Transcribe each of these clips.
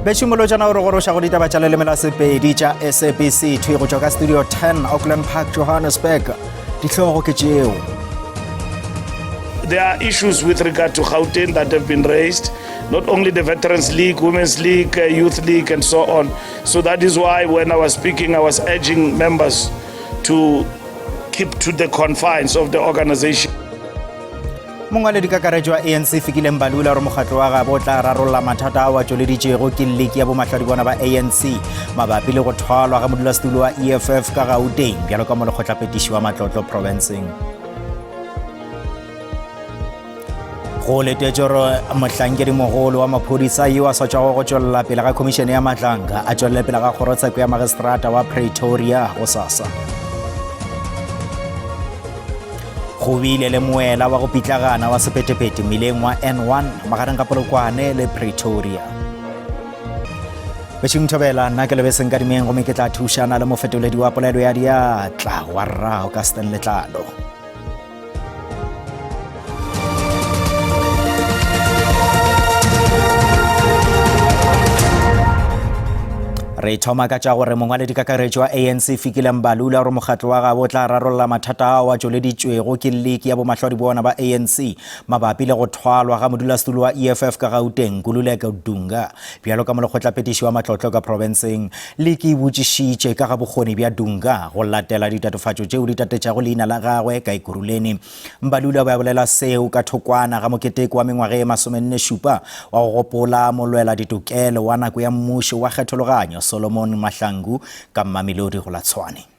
Bešimolotšana o re goroša go ditaba tša leleme la Sepedi tša SABC thwi go tšwa ka Studio 10 Auckland Park Johannesburg. Dihlogo ke tšeo. There are issues with regard to Gauteng that have been raised, not only the Veterans League, Women's League, uh, Youth League, and so on. So that is why when I was speaking, I was urging members to keep to the confines of the organization. Mongwaledi kakaretšo wa ANC Fikile Mbalula gore mokgatlo wa gabo o tla rarolla mathata ao a tšweleditšego ke liki ya bomahlwadibona ba ANC mabapi le go thwalwa ga modulasetulo wa EFF ka Gauteng bjalo ka molekgotlapetiši wa matlotlo profenseng. Go letetšwe gore mohlankedimogolo wa maphodisa yo a sa tšwago go tšwelela pele ga khomišene ya Madlanga a tšwelele pele ga kgorotsheko ya magistrata wa Pretoria gosasa. Go bile le moela wa go pitlagana wa sephethephethe mmileng wa N1 magareng ga Polokwane le Pretoria. Bešing Thobela, nna ke Lebeseng Kadimeng gomme ke tla thušana le mofetoledi wa polelo ya diatla wa rrago ka Stan Letlalo. Re thoma ka tša gore mongwaledi kakaretšo wa ANC Fikile Mbalula gore mokgatlo wa gabo o tla rarolla mathata ao a tšweleditšwego ke liki ya bomahlwadibona ba ANC mabapi le go thwalwa ga modulasetulo wa EFF ka Gauteng Nkululeko Dunga bjalo ka molekgotlaphethiši wa matlotlo ka profenseng. Liki e botšišitše ka ga bokgoni bja Dunga go latela ditatofatšo tšeo di tatetšago leina la gagwe ka Ekurhuleni. Mbalula o be a bolela seo ka thokwana ga moketeko wa mengwaga e masomennešupa wa go gopola molwela ditokelo wa nako ya mmušo wa kgethologanyo Solomon Mahlangu ka Mamelodi go la Tshwane.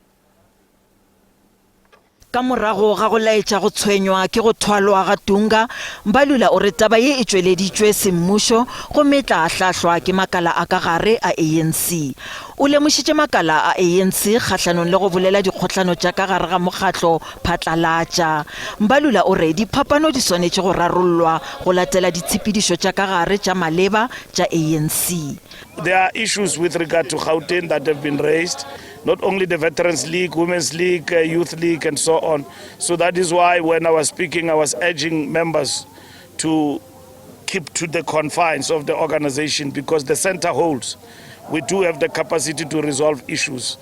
Ka morago ga go laetša go tshwenywa ke go thwalwa ga Dunga, Mbalula o re taba ye e tšweleditšwe semmušo gomme e tla ahlaahlwa ke makala a ka gare a ANC. O lemošitše makala a ANC kgahlanong le go bolela dikgohlano tša ka gare ga mokgatlo phatlalatša. Mbalula o re diphapano di swanetše go rarollwa go latela ditshepedišo tša ka gare tša maleba tša ANC. There are issues with regard to Gauteng that have been raised. not only the Veterans League, Women's League, uh, Youth League, and so on. So that is why when I was speaking, I was urging members to keep to the confines of the organization because the center holds. We do have the capacity to resolve issues.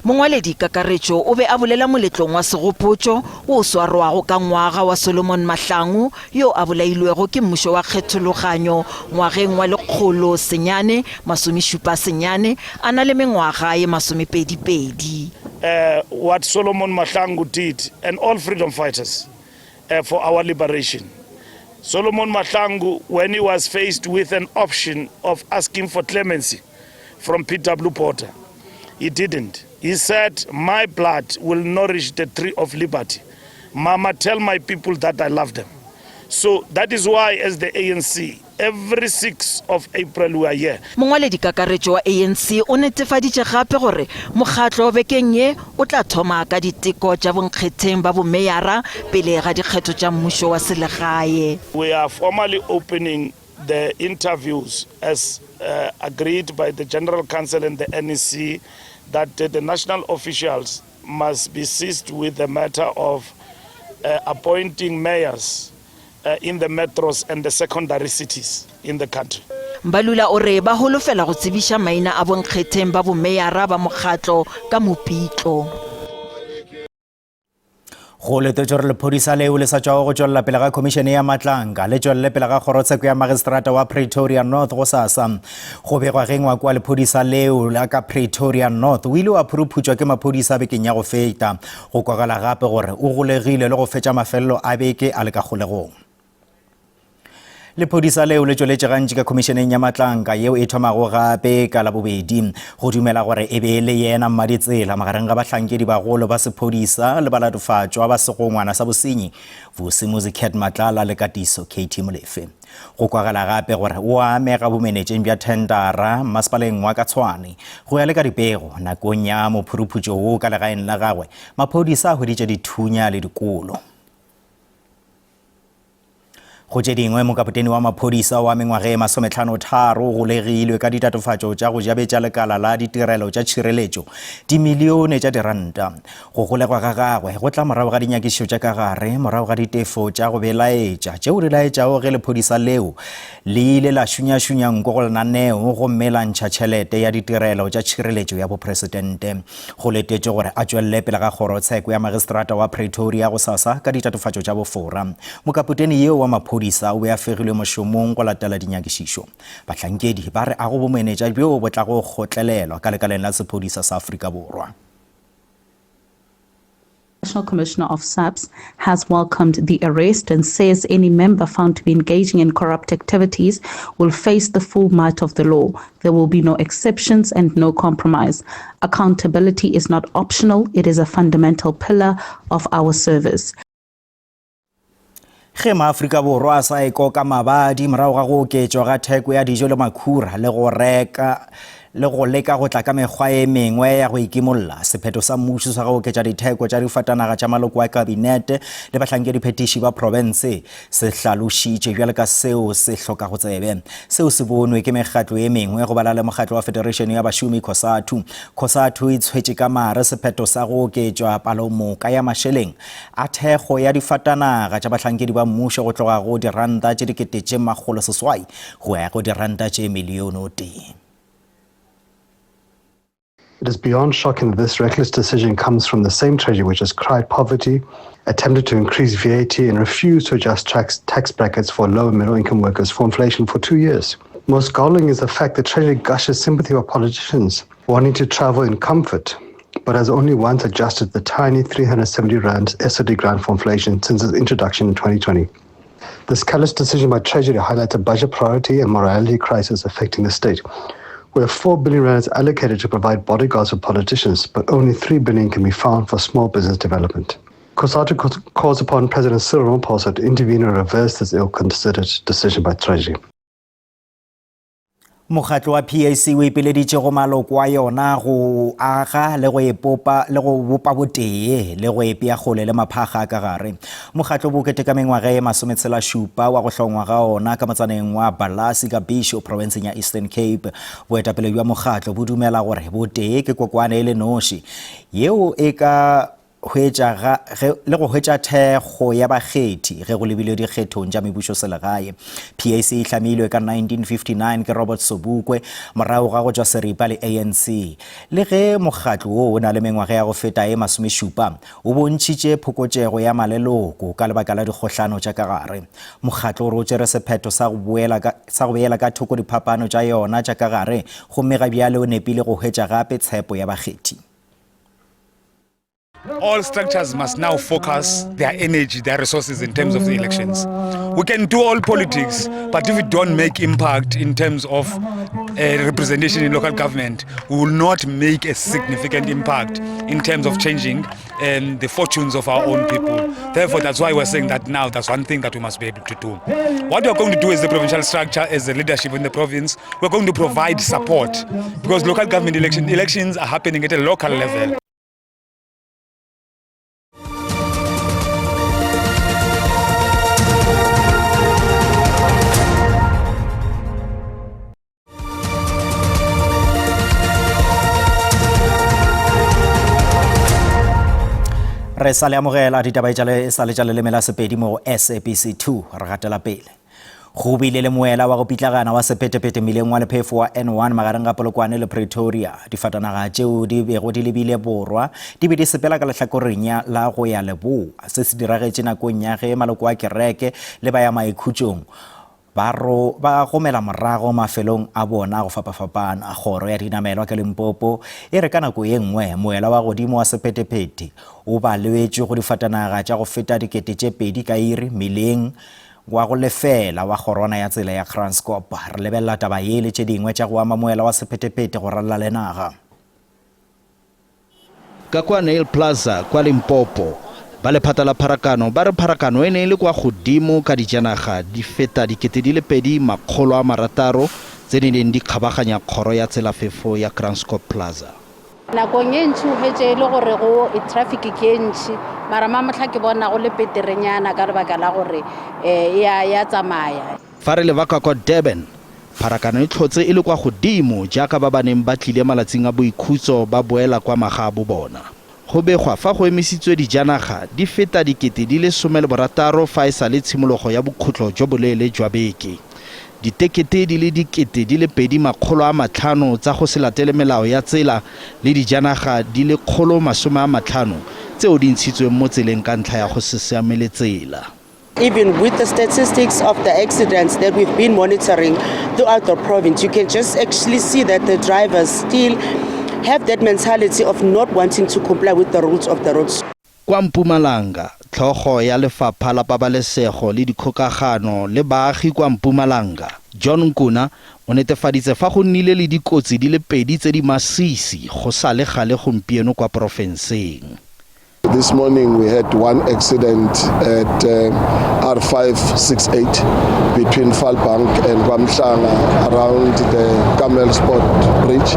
Mongwaledi kakaretšo o be a bolela moletlong wa segopotšo wo o swarwago ka ngwaga wa Solomon Mahlangu yo a bolailwego ke mmušo wa kgethologanyo ngwageng wa 1979 a na le mengwaga ye masomepedipedi. Uh, what Solomon Mahlangu did and all freedom fighters uh, for our liberation. Solomon Mahlangu, when he was faced with an option of asking for clemency from P.W. Porter, he didn't. He said, My blood will nourish the tree of liberty. Mama, tell my people that I love them. So that is why, as the ANC, every 6 of April we are here. Mongwaledikakaretšo wa ANC o netefaditše gape gore mokgatlo bekeng ye o tla thoma ka diteko tša bonkgetheng ba bomeyara pele ga dikgetho tša mmušo wa selegae. We are formally opening the interviews as uh, agreed by the General Council and the NEC that the national officials must be seized with the matter of uh, appointing mayors uh, in the metros and the secondary cities in the country. Mbalula o re ba holofela go tsebiša maina a bonkgetheng ba bomeyara ba mokgatlo ka Mopitlo. Go letetšwe gore lephodisa leo le sa tšwago go tšwelela pele ga khomišene ya Matlanka le tšwelele pele ga kgorotsheko ya magistrata wa Pretoria North gosasa. Go begwa ge ngwako wa lephodisa leo la ka Pretoria North o ile wa phuruphutšwa ke maphodisa bekeng ya go feta. Go kwagala gape gore o golegilwe le go fetša mafelelo a beke a le ka kgolegong. Lephodisa leo le tšweletše gantši ka khomišeneng ya Matlanka yeo e thomago gape ka Labobedi go dumela gore e be e le yena mmaditsela magareng ga bahlankedi bagolo ba sephodisa le balatofatšwa ba segongwana sa bosenyi Vusimuzi Cat Matlala le Katiso KT Molefe. Go kwagala gape gore o amega bomenetšeng bja thendara mmasepaleng wa ka Tshwane. Go ya le ka dipego, nakong ya mophuruphutšo wo ka legaeng la gagwe, maphodisa a hweditše dithunya le dikolo. Go tše dingwe, mokapoteni wa maphodisa wa mengwaga e masometlhanotharo o golegilwe ka ditatofatšo tša go jabetša lekala la ditirelo tša tšhireletšo dimilione tša diranta. Go golegwa ga gagwe go tla morago ga dinyakišišo tša ka gare morago ga ditefo tša go belaetša tšeo di laetšago ge lephodisa leo le ile la šunyašunya nko go lenaneo gomme la ntšha tšhelete ya ditirelo tša tšhireletšo ya bopresidente. Go letetšwe gore a tšwelele pele ga kgorotsheko ya magistrata wa Pretoria gosasa ka ditatofatšo tša bofora. Mokapotene yeo wa maphodisa o be a fegilwe mošomong go latela dinyakišišo. Bahlankedi ba re a go bomenetša bjo bo tlago kgotlelelwa ka lekaleng la sephodisa sa Afrika Borwa. National Commissioner of SAPS has welcomed the arrest and says any member found to be engaging in corrupt activities will face the full might of the law. There will be no exceptions and no compromise. Accountability is not optional, it is a fundamental pillar of our service. Ge maAfrika Borwa a sa ekoka mabadi morago ga go oketšwa ga theko ya dijo le makhura le go reka le go leka go tla ka mekgwa e mengwe ya go ikimolla, sephetho sa mmušo sa go oketša ditheko tša difatanaga tša maloko a kabinete le bahlankediphethiši ba profense se hlalošitše bjalo ka seo se hlokago tsebe. Seo se bonwe ke mekgatlo e mengwe go bala le mokgatlo wa Federation ya Bašomi Cosatu. Cosatu e tshwetše ka mare sephetho sa go oketšwa palomoka ya mašeleng a thekgo ya difatanaga tša bahlankedi ba mmušo go tloga go diranta tše 800 go ya go diranta tše milione o tee. It is beyond shocking that this reckless decision comes from the same treasury which has cried poverty, attempted to increase VAT and refused to adjust tax, tax brackets for low and middle income workers for inflation for two years. Most galling is the fact that Treasury gushes sympathy for politicians wanting to travel in comfort but has only once adjusted the tiny 370 rand SOD grant for inflation since its introduction in 2020. This callous decision by Treasury highlights a budget priority and morality crisis affecting the state, where 4 billion rand is allocated to provide bodyguards for politicians, but only 3 billion can be found for small business development. COSATU calls upon President Cyril Ramaphosa to intervene and reverse this ill-considered decision by Treasury. Mokgatlo wa PAC o ipileditše go maloko a yona go aga le go epopa le go bopa botee le go epea kgole le maphakga a ka gare. Mokgatlo bo keteka mengwaga ye masometshela-šupa wa go hlongwa ga ona ka motsaneng wa Balasi ka Bisho profenseng ya Eastern Cape. Boetapele bja mokgatlo bo dumela gore botee ke kokwane e le noši yeo e ka hwetša ga, ge, le go hwetša thekgo ya bakgethi ge go lebilwe dikgethong tša mebušoselegae. PAC e hlamilwe ka 1959 ke Robert Sobukwe morago ga go tšwa seripa le ANC. Le ge mokgatlo wo o na le mengwaga ya go feta e masomešupa, o bontšhitše phokotšego ya maleloko ka lebaka la dikgohlano tša ka gare. Mokgatlo o re o tšere sephetho sa go boela ka, sa go beela ka thoko diphapano tša yona tša ka gare gomme ga bjale o nepile go hwetša gape tshepo ya bakgethi. All structures must now focus their energy, their resources in terms of the elections. We can do all politics, but if we don't make impact in terms of uh, representation in local government, we will not make a significant impact in terms of changing um, the fortunes of our own people. Therefore, that's why we're saying that now that's one thing that we must be able to do. What we're going to do as the provincial structure, as the leadership in the province, we're going to provide support because local government election, elections are happening at a local level. Re sa le amogela ditaba tša le sa le tša leleme la Sepedi mo go SABC 2. Re gatela pele. Go bile le moela wa go pitlagana wa sephethephethe mmileng wa lephefo wa N1 magareng ga Polokwane le Pretoria. Difatanaga tšeo di bego di lebile borwa di be di sepela ka lehlakoreng la go ya leboa. Se se diragetše nakong ya ge maloko a kereke le bayamaikhutšong ba ro ba gomela morago mafelong a bona a go fapafapana. Kgoro ya dinamelwa ka Limpopo e re ka nako ye nngwe moela wa godimo wa sephethephethe o balwetšwe go difatanaga tša go feta 2000 ka iri mmileng wa go lefela wa kgorwana ya tsela ya Kranskop. Re lebelela taba ye le tše dingwe tša go ama moela wa sephethephethe go ralala le naga. Ka kwa Nail Plaza kwa Limpopo, ba lephata la pharakano ba re pharakano e ne e le kwa godimo ka dijanaga di feta 2600 tse di neng di kgabaganya kgoro ya tselafefo ya Kranskop Plaza. Nakong e ntši o hwetše e le gore go traffic ke e ntši, mara mamohla ke bona go le peterenyana ka lebaka la gore e a ya tsamaya. Fa re leba ka kwa Durban, pharakano e tlhotse e le kwa godimo jaaka ba ba neng ba tlile malatsing a boikhutso ba boela kwa magaabo bona. Go begwa fa go emisitswe dijanaga di feta 16,000 fa e sale tshimologo ya bokhutlo jo boleele jwa beke. Ditekete di le 2,500 tsa go se latele melao ya tsela le dijanaga di le 150 tseo di ntshitsweng mo tseleng ka ntlha ya go se siamele tsela. Even with the statistics of the accidents that we've been monitoring throughout the province, you can just actually see that the drivers still have that mentality of not wanting to comply with the rules of the roads. Kwa Mpumalanga, tlhogo ya Lefapha la Pabalesego le Dikgokagano le Baagi kwa Mpumalanga, John Nkuna, o netefaditse fa go nnile le dikotsi di le pedi tse di masisi go sale gale gompieno kwa porofenseng. This morning we had one accident at uh, R568 between Falbank and KwaMhlanga around the Camelsport Bridge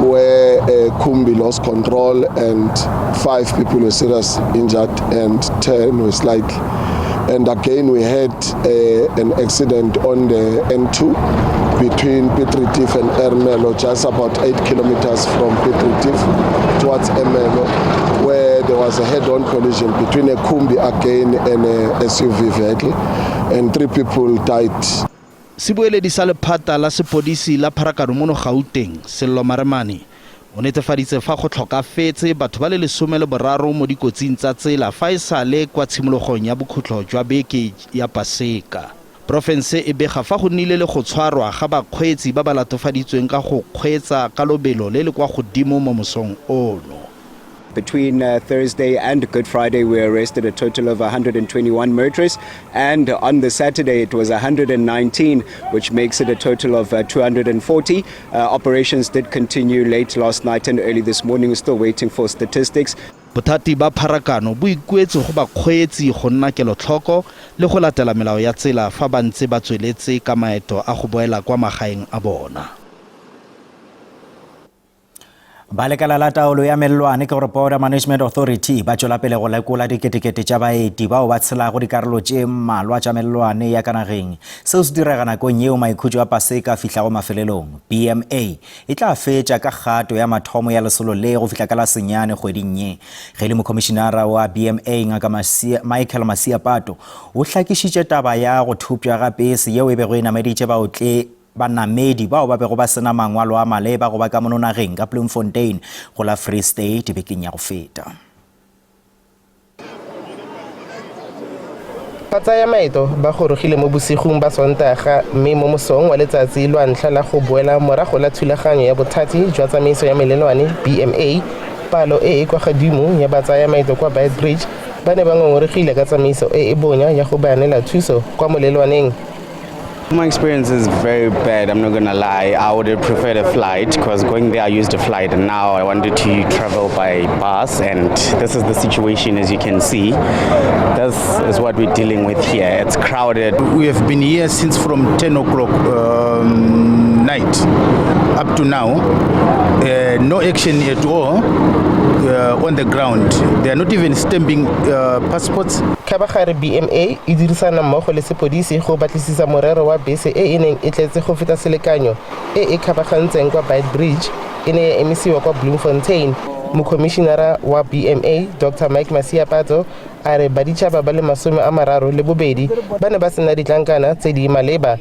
where uh, Kumbi lost control and five people were seriously injured and 10 were slightly. And again we had uh, an accident on the N2 between Piet Retief and Ermelo, just about 8 kilometers from Piet Retief towards Ermelo, where there was a head-on collision between a Kumbi again and a SUV vehicle, and three people died. Sebueledi sa lephata la sepodisi la pharakano mono Gauteng, Sello Maremane, o netefaditse fa go tlhokafetse batho ba le 13 mo dikotsing tsa tsela fa e sale kwa tshimologong ya bokhutlo jwa beke ya Paseka. Porofense e bega fa go nnile le go tshwarwa ga bakgweetsi ba ba latofaditsweng ka go kgweetsa ka lobelo le le kwa godimo mo mosong ono. Between uh, Thursday and Good Friday, we arrested a total of 121 motorists, and on the Saturday it was 119, which makes it a total of uh, 240. Uh, operations did continue late last night and early this morning. We're still waiting for statistics. Bothati ba pharakano bo ikuetse go bakgweetsi go nna kelotlhoko le go latela melao ya tsela fa ba ntse ba tsweletse ka maeto a go boela kwa magaeng a bona. Ba lekala la taolo ya mellwane ke gore Border Management Authority ba tšwela pele go lekola diketekete tša baeti bao ba tshelago dikarolo tše mmalwa tša mellwane ya ka nageng. Seo se direga nakong yeo maikhutšo a Paseka a fihlago mafelelong. BMA e tla fetša ka kgato ya mathomo ya lesolo le go fihla ka la senyane kgweding ye. Ge e le mokhomišinara wa BMA Ngaka Masia, Michael Masiapato o hlakišitše taba ya go thopša ga pese yeo e bego e nameditše baotle Banamedi bao ba bego ba se na mangwalo a maleba go ba ka mono nageng ka Bloemfontein go la Free State bekeng ya go feta. Batsayamaeto ba gorogile mo bosigong ba Sontaga mme mo mosong wa letsatsi lwa ntlha la go boela morago la thulaganyo ya Bothati jwa Tsamaiso ya Melelwane, BMA, palo e e kwa godimo ya batsayamaeto kwa Beitbridge ba ne ba ngongoregile ka tsamaiso e e bonya ya go ba neela thuso kwa molelwaneng. My experience is very bad, I'm not gonna lie. I would have preferred a flight because going there I used a flight and now I wanted to travel by bus and this is the situation as you can see. This is what we're dealing with here. It's crowded. We have been here since from 10 o'clock um, night up to now. Uh, no action at all uh, on the ground. They are not even stamping uh, passports. Kgabagare BMA e dirisana mmogo le sepodisi go batlisisa morero wa bese e e neng e tletse go feta selekanyo e e kgabagantseng kwa Beitbridge e ne ya emisiwa kwa Bloemfontein. Mokhomišenara wa BMA Doctor Mike Masiapato a re baditšhaba ba le 32 ba ne ba sena ditlankana tse di maleba.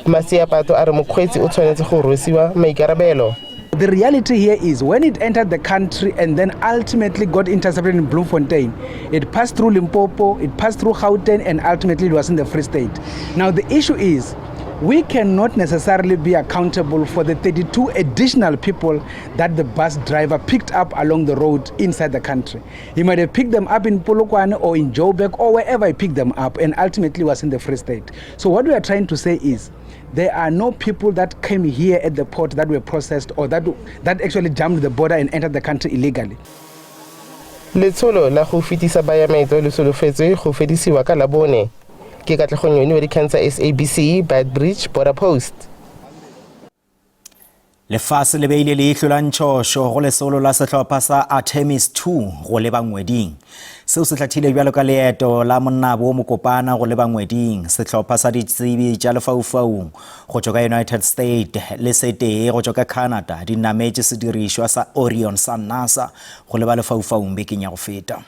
Masiapato a re mokgweetsi o tshwanetse go rwesiwa maikarabelo. The reality here is when it entered the country and then ultimately got intercepted in Bloemfontein, it passed through Limpopo, it passed through Gauteng, and ultimately it was in the Free State. Now the issue is, we cannot necessarily be accountable for the 32 additional people that the bus driver picked up along the road inside the country. He might have picked them up in Polokwane or in Joburg or wherever he picked them up and ultimately was in the Free State. So what we are trying to say is, there are no people that came here at the port that were processed or that, that actually jumped the border and entered the country illegally. Letsholo la go fetisa bayameto le solofetswe go fedisiwa ka Labone. Ke Katlego Nyoni wa dikgang tsa SABC, Beitbridge Border Post. Lefase le beile leihlo la ntšhošo go lesolo la sehlopha sa Artemis 2 go leba ngweding. Seo se hlathile bjalo ka leeto la monnabo wo mokopana go leba ngweding. Sehlopha sa ditsebi tša lefaufaung go tšwa ka United State le se tee go tšwa ka Canada di nametše sedirišwa sa Orion sa NASA go leba lefaufaung bekeng ya go feta.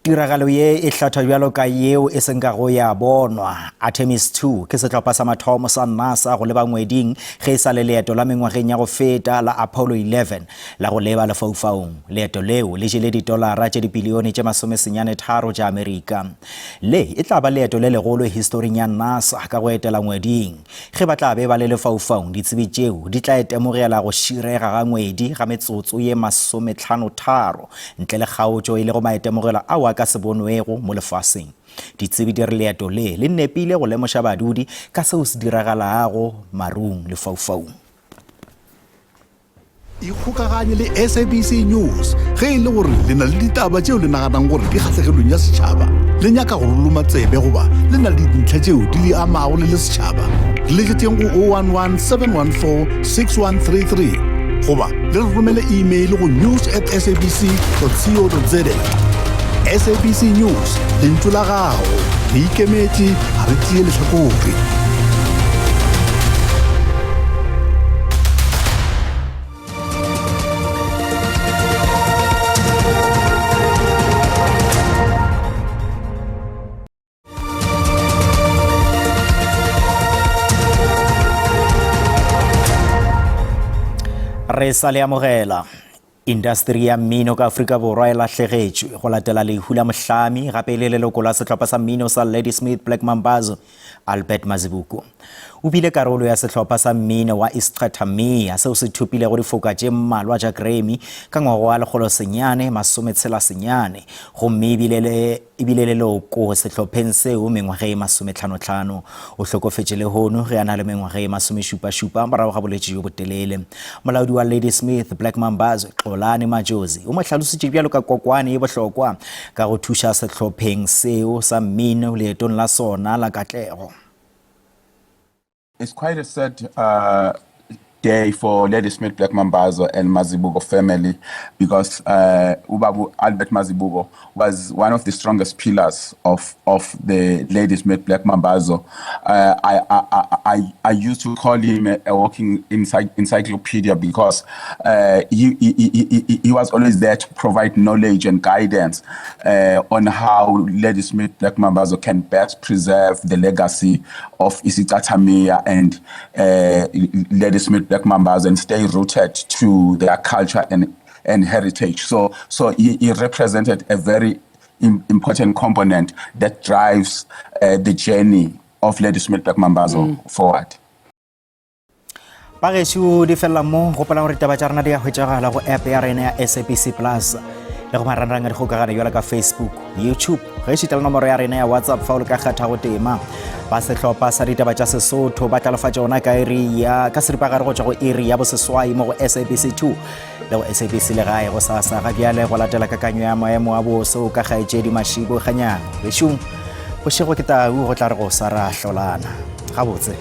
Tiragalo ye e hlathwa bjalo ka yeo e se nkago ya bonwa. Artemis II ke sehlopha sa mathomo sa NASA go leba ngweding ge e sa le leeto la mengwageng ya go feta la Apollo 11 la go leba lefaufaung. Leeto leo le jele ditolara tše dipilione tše masomesenyane-tharo tša Amerika. Le e tla ba leeto le legolo historing ya NASA ka go etela ngweding. Ge ba tla be ba le lefaufaung, ditsebi tšeo di tla itemogela go širega ga ngwedi ga metsotso ye masometlhano-tharo ntle le kgaotšo, e lego maitemogelo ao a ka se bonwego mo lefaseng. Ditsebi di re leeto le le nepile go lemoša badudi ka seo se diragalago marung lefaufaung. Ikgokaganye le SABC News ge e le gore le na le ditaba tšeo le naganang gore di kgahlegelong ya setšhaba, le nyaka go re loma tsebe goba le na le dintlha tšeo di le amago le le setšhaba. Re letšetšeng go 011 714 6133 goba le re romele email go news at sabc co za. SABC News, lentšu la gago. Re ikemetše, ga re tšee lehlakore. Re sa le amogela. Indasteri ya mmino ka Afrika Borwa e lahlegetšwe go latela lehu la mohlami gape e le leloko la sehlopha sa mmino sa Ladysmith Black Mambazo, Albert Mazibuko. O bile karolo ya sehlopha sa mmino wa Isicathamiya seo se thopilego difoka tše mmalwa tša Grammy ka ngwaga wa 1969 gomme e bile le E bile leloko sehlopheng seo mengwaga ye masometlhanotlhano. O hlokofetše lehono ge a na le mengwaga ye masomešupašupa morago ga bolwetši bjo botelele. Molaodi wa Ladysmith Black Mambazo, Xolani Majozi, o mo hlalositše bjalo ka kokwane ye bohlokwa ka go thuša sehlopheng seo sa mmino leetong la sona la katlego. It's quite a sad uh, day for Ladysmith Black Mambazo and Mazibuko family because uh, Ubabu Albert Mazibuko was one of the strongest pillars of, of the Ladysmith Black Mambazo. Uh, I, I, I, I used to call him a, a walking encyclopedia because uh, he, he, he, he was always there to provide knowledge and guidance uh, on how Ladysmith Black Mambazo can best preserve the legacy of Isicathamiya and uh, Ladysmith Black Mambazo and stay rooted to their culture and, and heritage. So, so he, he represented a very important component that drives uh, the journey of Ladysmith Black Mambazo mm. forward. Bagešo di felela mo gopola gore ditaba tša rena di a hwetšagala go app ya rena ya SABC Plus le go marangrang a dikgokagano bjalo ka Facebook, YouTube, ge šita le nomoro ya rena ya WhatsApp fa o le ka kgetha go tema. Ba sehlopha sa ditaba tša Sesotho ba tla lefa tšona ka iri ya ka seripagare go tšwa go iri ya boseswai mo go SABC 2 le go SABC Legae go sasa ga bjale go latela kakanyo ya maemo a boso ka kgaetšedi Mashibo Kganyang. Bešong bošego ke tau go tla re go sa ra hlolana. Gabotse.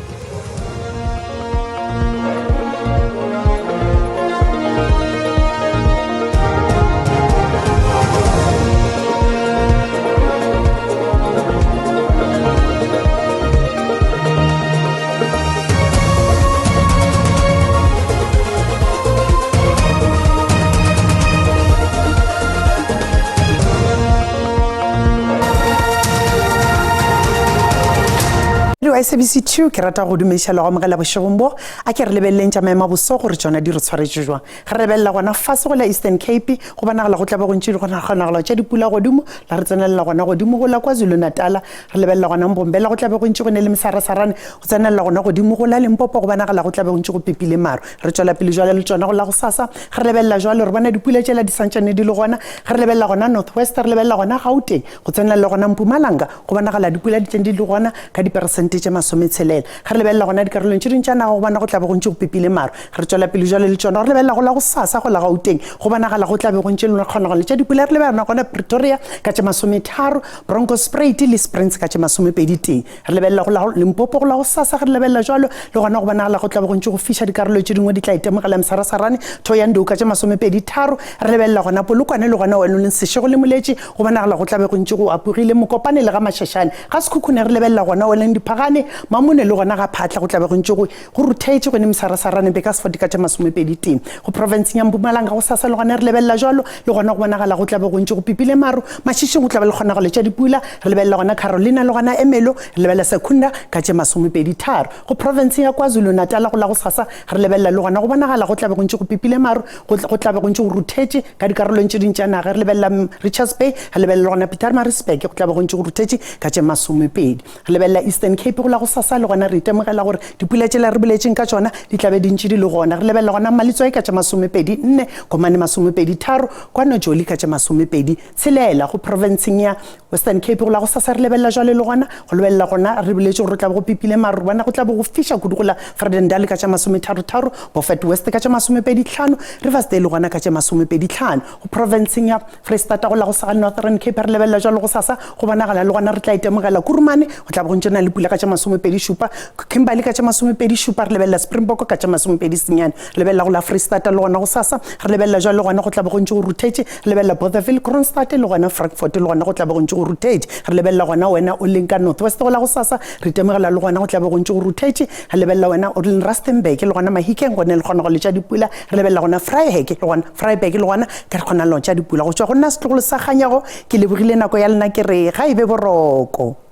SABC 2 ke rata go dumediša le go amogela bošegong bo a ke re lebeleleng tša maemo a boso gore tšona di re tshwaretše jwang ge re lebelela gona fase go la Eastern Cape go bonagala go tla be go ntše dikgonagalo tša dipula godimo la re tsenelela gona godimo go la KwaZulu Natala re lebelela gona Mbombela go tla be go ntše go ne le mesarasarane go tsenelela gona godimo go la Limpopo go bonagala go tla be go ntše go pepile maru re tšwela pele jwale le tšona go la gosasa ge re lebelela jwale re bona dipula tšela di santšane di le gona ge re lebelela gona North West re lebelela gona Gauteng go tsenelela gona Mpumalanga go bonagala dipula di tleng di le gona ka diperesente tše masometshelela. Ge re lebelela gona dikarolong tše dingwe tša naga go bona go tla be go ntše go pipile maru. Re tšwela pele jwale le tšona. Re lebelela go la gosasa go la Gauteng go bonagala go tla be go ntše le kgonagalo tša dipula. Re lebelela gona Pretoria ka tše masometharo, Bronkhorstspruit le Springs ka tše masomepedi tee. Re lebelela go la Limpopo go la gosasa ge re lebelela jwalo le gona go bonagala go tla be go ntše go fiša dikarolo tše dingwe di tla itemogela Msarasarane, Thohoyandou ka tše masomepedi tharo. Re lebelela gona Polokwane le gona Wenoleng Seshego le Moletši go bonagala go tla be go ntše go apogile Mokopane le ga Mashashane. Ga Sekhukhune re lebelela gona Weleng Diphagane, Mamone le gona ga Phatla go tla be go ntše go go ruthetše gone Msarasarane Bakersford ka tše masomepedi tee. Go profenseng ya Mpumalanga gosasa le gona re lebelela jwalo le gona go bonagala go tla be go ntše go pipile maru. Mašišing go tla ba le kgonagalo tša dipula. Re lebelela gona Carolina le gona Ermelo, re lebelela Secunda ka tše masomepedi tharo. Go profenseng ya KwaZulu-Natal go la gosasa re lebelela le gona go bonagala go tla be go ntše go pipile maru, go go tla be go ntše go ruthetše ka dikarolong tše ding tša naga. Re lebelela Richards Bay, re lebelela le gona Pietermaritzburg go tla be go ntše go ruthetše ka tše masomepedi. Re lebelela Eastern Cape go la gosasa le gona re itemogela gore dipula tšela re boletšeng ka tšona di tla be di ntše di le gona. Re lebelela gona Mmaletswai ka tše masomepedi nne, Komane masomepedi tharo, kwa Nojoli ka tše masomepedi tshelela. Go profenseng ya Western Cape go la gosasa re lebelela jwale le gona go lebelela gona re boletše gore go tla be go pipile maru bona go tla be go fiša kudu go la Vredendal ka tša masometharotaro, Beaufort West ka tša masomepedi tlhano, Riversdale gona ka tše masomepedi tlhano. Go profenseng ya Freistata go la go sa Northern Cape re lebelela jwalo gosasa go bonagala le gona re tla itemogela Kurumane go tla be go ntše na le pula ka tša masomepedi šupa, Kimberley ka tša masomepedi šupa, re lebelela Springbok ka tša masomepedi senyane, re lebelela go la Freistata le gona gosasa re lebelela jwalo le gona go tla be go ntše go ruthetše, re lebelela Bothaville, Kroonstad le gona Frankfort le gona go tla be go ntše go ruthetše, re lebelela gona wena o leng ka North West go la gosasa re itemogela le gona go tla be go ntše go ruthetše, re lebelela wena o leng Rustenburg le gona Mahikeng go ne le kgona go letša dipula, re lebelela gona Vryburg le gona Vryburg le gona ka re kgona go tša dipula. Go tšwa go nna setlogolo sa Kganyago ke lebogile nako ya lena ke re ga e be boroko.